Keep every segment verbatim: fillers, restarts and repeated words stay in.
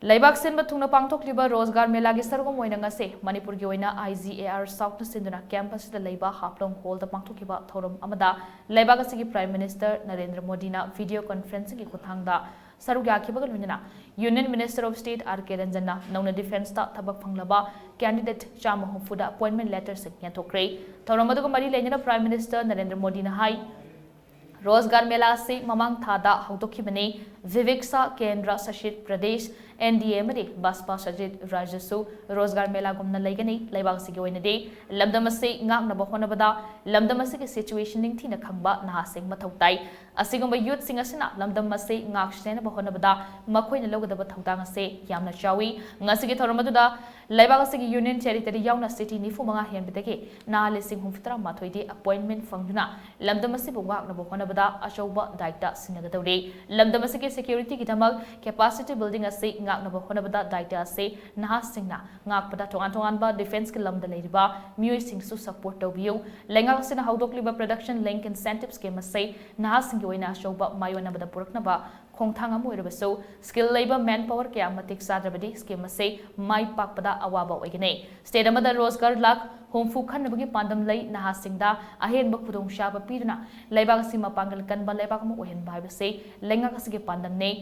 ꯂꯩꯕꯥꯛ ꯁꯤꯟꯕ ꯊꯨꯡꯅ ꯄꯥꯡꯊꯣꯛꯂꯤꯕ ꯔꯣꯖꯒꯥꯔ ꯃꯦꯂꯥꯒꯤ ꯁꯔꯨꯛ ꯑꯃ ꯑꯣꯏꯅ ꯉꯁꯤ ꯃꯅꯤꯄꯨꯔꯒꯤ ꯑꯣꯏꯅ I G A R South ꯅ ꯁꯤꯟꯗꯨꯅ campus ꯁꯤꯗ ꯂꯩꯕ ꯍꯥꯐꯂꯣꯡ ꯍꯣꯜꯗ ꯄꯥꯡꯊꯣꯛꯈꯤꯕ ꯊꯧꯔꯝ ꯑꯃꯗ ꯂꯩꯕꯥꯛ ꯑꯁꯤꯒꯤ Prime Minister ꯅꯔꯦꯟꯗ꯭ꯔ ꯃꯣꯗꯤꯅ video conferencing ꯒꯤ ꯈꯨꯠꯊꯥꯡꯗ ꯁꯔꯨꯛ ꯌꯥꯈꯤꯕꯒ ꯂꯣꯏꯅꯅ Union Minister of State R K ꯔꯟꯖꯟꯅ ꯅꯧꯅ defence ꯇ ꯊꯕꯛ ꯐꯪꯂꯕ candidate ꯆꯥꯝꯃ ꯍꯨꯝꯐꯨꯗ appointment letter ꯁꯤꯡ ꯌꯦꯟꯊꯣꯛꯈ꯭ꯔꯦ꯫ ꯊꯧꯔꯝ ꯑꯗꯨꯒ ꯃꯔꯤ ꯂꯩꯅꯅ Prime Minister ꯅꯔꯦꯟꯗ꯭ꯔ ꯃꯣꯗꯤꯅ ꯍꯥꯏ, ꯔꯣꯖꯒꯥꯔ ꯃꯦꯂꯥ ꯑꯁꯤ ꯃꯃꯥꯡ ꯊꯥꯗ ꯍꯧꯗꯣꯛꯈꯤꯕꯅꯤ꯫ ꯚꯤꯚꯤꯛꯁꯥ ꯀꯦꯟꯗ꯭ꯔ ꯁꯥꯁꯤꯠ ꯄ꯭ꯔꯗꯦꯁ, N D A ꯑꯃꯗꯤ ꯕꯥꯁꯄꯥ ꯁꯥꯁꯤꯠ ꯔꯥꯖ꯭ꯌꯁꯨ ꯔꯣꯖꯒꯥꯔ ꯃꯦꯂꯥꯒꯨꯝꯅ ꯂꯩꯒꯅꯤ꯫ ꯂꯩꯕꯥꯛ ꯑꯁꯤꯒꯤ ꯑꯣꯏꯅꯗꯤ ꯂꯝꯗꯝ ꯑꯁꯤ ꯉꯥꯛꯅꯕ ꯍꯣꯠꯅꯕꯗ ꯂꯝꯗꯝ ꯑꯁꯤꯒꯤ situation ꯅꯤꯡꯊꯤꯅ ꯈꯪꯕ ꯅꯍꯥꯁꯤꯡ ꯃꯊꯧ ꯇꯥꯏ꯫ ꯑꯁꯤꯒꯨꯝꯕ youth ꯁꯤꯡ ꯑꯁꯤꯅ ꯂꯝꯗꯝ ꯑꯁꯤ ꯉꯥꯛ ꯁꯦꯟꯅꯕ ꯍꯣꯠꯅꯕꯗ ꯃꯈꯣꯏꯅ ꯂꯧꯒꯗꯕ ꯊꯧꯗꯥꯡ ꯑꯁꯤ ꯌꯥꯝꯅ ꯆꯥꯎꯏ꯫ ꯉꯁꯤꯒꯤ ꯊꯧꯔꯝ ꯑꯗꯨꯗ ꯂꯩꯕꯥꯛ ꯑꯁꯤꯒꯤ Union Territory ꯌꯥꯎꯅ city ꯅꯤꯐꯨ ꯃꯉꯥ ꯍꯦꯟꯕꯗꯒꯤ ꯅꯍꯥ ꯂꯤꯁꯤꯡ ꯍꯨꯝꯐꯨ ꯇꯔꯥ ꯃꯥꯊꯣꯏꯗꯤ appointment ꯐꯪꯗꯨꯅ ꯂꯝꯗꯝ ꯑꯁꯤꯕꯨ ꯉꯥꯛꯅꯕ ꯍꯣꯠꯅꯕꯗ ꯑꯆꯧꯕ ꯗꯥꯏꯇ ꯁꯤꯟꯅꯒꯗꯧꯔꯤ꯫ ꯂꯝꯗꯝ ꯑꯁꯤꯒꯤ security ꯒꯤꯗꯃꯛ capacity building ꯑꯁꯤ ꯉꯥꯛꯅꯕ ꯍꯣꯠꯅꯕꯗ ꯗꯥꯏꯇ ꯑꯁꯤ ꯅꯍꯥꯁꯤꯡꯅ ꯉꯥꯛꯄꯗ ꯇꯣꯉꯥꯟ ꯇꯣꯉꯥꯟꯕ defence ꯀꯤ ꯂꯝꯗ ꯂꯩꯔꯤꯕ ꯃꯤꯑꯣꯏꯁꯤꯡꯁꯨ support ꯇꯧꯕꯤꯌꯨ꯫ ꯂꯩꯉꯥꯛ ꯑꯁꯤꯅ ꯍꯧꯗꯣꯛꯂꯤꯕ Production Linked Incentive Scheme ꯑꯁꯤ ꯅꯍꯥꯁꯤꯡꯒꯤ ꯑꯣꯏꯅ ꯑꯆꯧꯕ ꯃꯥꯏꯑꯣꯟꯅꯕꯗ ꯄꯨꯔꯛꯅꯕ ꯈꯣꯡꯊꯥꯡ ꯑꯃ ꯑꯣꯏꯔꯕꯁꯨ, skill ꯂꯩꯕ manpower ꯀꯌꯥ ꯃꯇꯤꯛ ꯆꯥꯗ꯭ꯔꯕꯗꯤ scheme ꯑꯁꯤ ꯃꯥꯏ ꯄꯥꯛꯄꯗ ꯑꯋꯥꯕ ꯑꯣꯏꯒꯅꯤ꯫ State ꯑꯃꯗ ꯔꯣꯖꯒꯥꯔ ꯂꯥꯈ ꯍꯨꯝꯐꯨ ꯈꯟꯅꯕꯒꯤ ꯄꯥꯟꯗꯝ ꯂꯩ꯫ ꯅꯍꯥꯁꯤꯡꯗ ꯑꯍꯦꯟꯕ ꯈꯨꯗꯣꯡꯆꯥꯕ ꯄꯤꯗꯨꯅ ꯂꯩꯕꯥꯛ ꯑꯁꯤ ꯃꯄꯥꯡꯒꯜ ꯀꯟꯕ ꯂꯩꯕꯥꯛ ꯑꯃ ꯑꯣꯏꯍꯟꯕ ꯍꯥꯏꯕꯁꯤ ꯂꯩꯉꯥꯛ ꯑꯁꯤꯒꯤ ꯄꯥꯟꯗꯝꯅꯤ꯫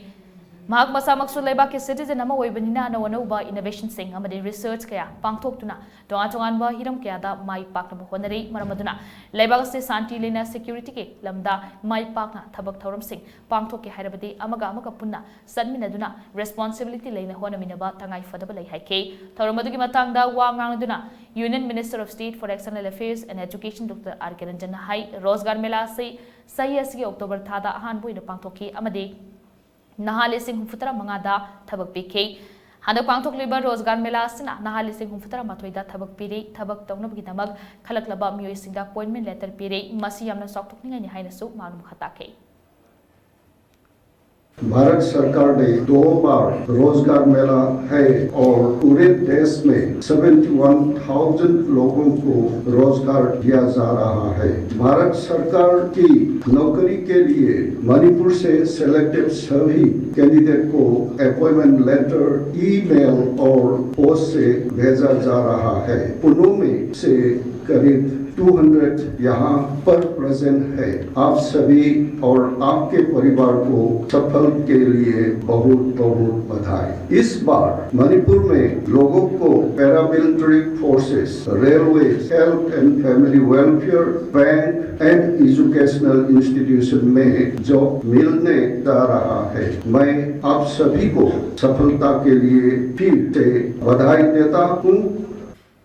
ꯃꯍꯥꯛ ꯃꯁꯥꯃꯛꯁꯨ ꯂꯩꯕꯥꯛꯀꯤ citizen ꯑꯃ ꯑꯣꯏꯕꯅꯤꯅ ꯑꯅꯧ ꯑꯅꯧꯕ innovation ꯁꯤꯡ ꯑꯃꯗꯤ research ꯀꯌꯥ ꯄꯥꯡꯊꯣꯛꯇꯨꯅ ꯇꯣꯉꯥꯟ ꯇꯣꯉꯥꯟꯕ ꯍꯤꯔꯝ ꯀꯌꯥꯗ ꯃꯥꯏ ꯄꯥꯛꯅꯕ ꯍꯣꯠꯅꯔꯤ꯫ ꯃꯔꯝ ꯑꯗꯨꯅ ꯂꯩꯕꯥꯛ ꯑꯁꯤ ꯁꯥꯟꯇꯤ ꯂꯩꯅ security ꯒꯤ ꯂꯝꯗ ꯃꯥꯏ ꯄꯥꯛꯅ ꯊꯕꯛ ꯊꯧꯔꯝꯁꯤꯡ ꯄꯥꯡꯊꯣꯛꯀꯦ ꯍꯥꯏꯔꯕꯗꯤ ꯑꯃꯒ ꯑꯃꯒ ꯄꯨꯟꯅ ꯆꯠꯃꯤꯟꯅꯗꯨꯅ responsibility ꯂꯩꯅ ꯍꯣꯠꯅꯃꯤꯟꯅꯕ ꯇꯉꯥꯏ ꯐꯗꯕ ꯂꯩ ꯍꯥꯏꯈꯤ꯫ ꯊꯧꯔꯝ ꯑꯗꯨꯒꯤ ꯃꯇꯥꯡꯗ ꯋꯥ ꯉꯥꯡꯂꯗꯨꯅ Union Minister of State for External Affairs and Education Doctor R K ꯔꯟꯖꯟꯅ ꯍꯥꯏ, ꯔꯣꯖꯒꯥꯔ ꯃꯦꯂꯥ ꯑꯁꯤ ꯆꯍꯤ ꯑꯁꯤꯒꯤ October ꯊꯥꯗ ꯑꯍꯥꯟꯕ ꯑꯣꯏꯅ ꯄꯥꯡꯊꯣꯛꯈꯤ ꯑꯃꯗꯤ ꯅꯍꯥ ꯂꯤꯁꯤꯡ ꯍꯨꯝꯐꯨ ꯇꯔꯥ ꯃꯉꯥꯗ ꯊꯕꯛ ꯄꯤꯈꯤ꯫ ꯍꯟꯗꯛ ꯄꯥꯡꯊꯣꯛꯂꯤꯕ ꯔꯣꯖꯒꯥꯔ ꯃꯦꯂꯥ ꯑꯁꯤꯅ ꯅꯍꯥ ꯂꯤꯁꯤꯡ ꯍꯨꯝꯐꯨ ꯇꯔꯥ ꯃꯥꯊꯣꯏꯗ ꯊꯕꯛ ꯄꯤꯔꯤ꯫ ꯊꯕꯛ ꯇꯧꯅꯕꯒꯤꯗꯃꯛ ꯈꯜꯂꯛꯂꯕ ꯃꯤꯑꯣꯏꯁꯤꯡꯗ appointment letter ꯄꯤꯔꯤ꯫ ꯃꯁꯤ ꯌꯥꯝꯅ ꯆꯥꯎꯊꯣꯛꯅꯤꯡꯉꯥꯏꯅꯤ ꯍꯥꯏꯅꯁꯨ ꯃꯍꯥꯛꯅ ꯃꯈꯥ ꯇꯥꯈꯤ꯫ भारत सरकार ने दो बार रोजगार मेला है और पूरे देश में सेवेंटी वन थाउजेंड लोगों को रोजगार दिया जा रहा है। भारत सरकार की नौकरी के लिए मणिपुर से सिलेक्टेड सभी कैंडिडेट को अपॉइंटमेंट लेटर, ईमेल और पोस्ट से भेजा जा रहा है। उनमें से करीब टू हंड्रेड यहाँ पर प्रेजेंट है। आप सभी और आपके परिवार को सफल के लिए बहुत बहुत बधाई। इस बार मणिपुर में लोगों को paramilitary forces, railway, health and family welfare, bank and educational institution में जॉब मिलने जा रहा है। मैं आप सभी को सफलता के लिए फिर से बधाई देता हूँ।